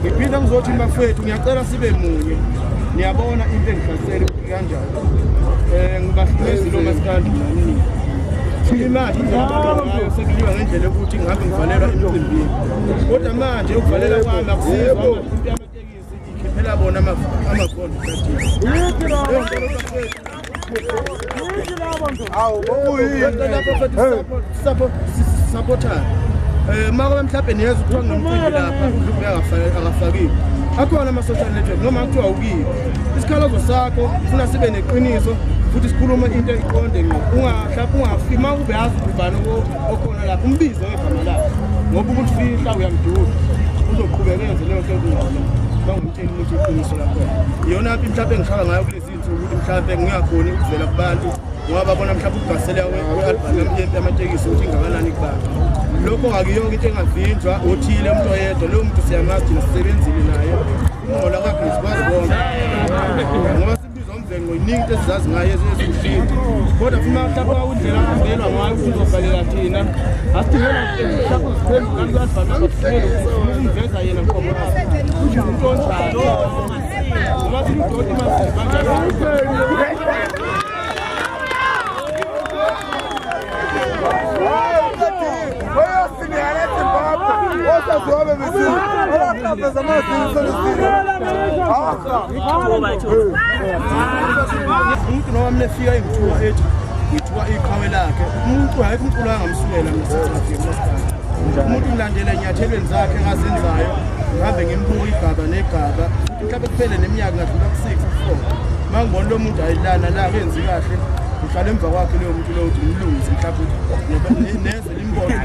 Ngiphinda ngizothi bafethu ngiyacela sibe munye. Niyabona into engihlasele ukuthi kanjani. Ngibahlukumezi lo masikandi nani. Imali ngayo sekuliwa ngendlela yokuthi ngihambe ngivalelwa emcimbini. Kodwa manje ukuvalela kwami akusizwa impi yamatekisi ikhiphela bona amavondo Supporter. Maka mhlawumbe niyeza kuthiwa kunomcimbi lapha udlubhe akafakiwe. Akhona ama-social network noma kuthiwa ukiwe. Isikhalazo sakho funa sibe neqiniso futhi sikhulume into iqonde ngqo. Ungahlapha ungafi uma ube yazi ukuthi ubani okhona lapha umbize ngegama lakhe. Ngoba ukuthi fihla uyamduda. Uzoqhubeka enze leyo nto ekungcono. Bangumtsheli ukuthi iqiniso lakhona. Iyona mpi mhlawumbe engihlala ngayo kulezi iy'nsuku ukuthi mhlawumbe ngingakhoni ukuvela kubantu ngoba babona mhlawumbe ukugasela kwe-albhamu yami yempi yamatekisi ukuthi ingakanani kubantu. Lokho akuyona into engavinjwa othile umuntu oyedwa. Loyo muntu siyamazi thina sisebenzile naye. Ukungcola kwakhe sikwazi konke. Ngoba simbiza umvengo iningi into esizazi ngayo ezikushilo. Kodwa funa mhlawumbe indlela avelwa ngayo ukuthi uzobhalela thina. Asidingela mhlawumbe uziphendula ku-albhamu yakhe ukumveza yena qobo umuntu onjani. Ngoba sithi udoti. Umuntu noma mina efika engithuka ethi ngithuka iqhawe lakhe umuntu ayikho umculo angamsukela mina sithi umuntu ngilandela enyathelweni zakhe engazenzayo ngihambe ngimbuka igaba negaba mhlawumbe kuphele neminyaka ngadlula ku-six ku-four uma ngibona lo muntu ayilana la kenzi kahle ngihlala emva kwakhe loyo muntu loyo ukuthi ngimlungise mhlawumbe neze limbone.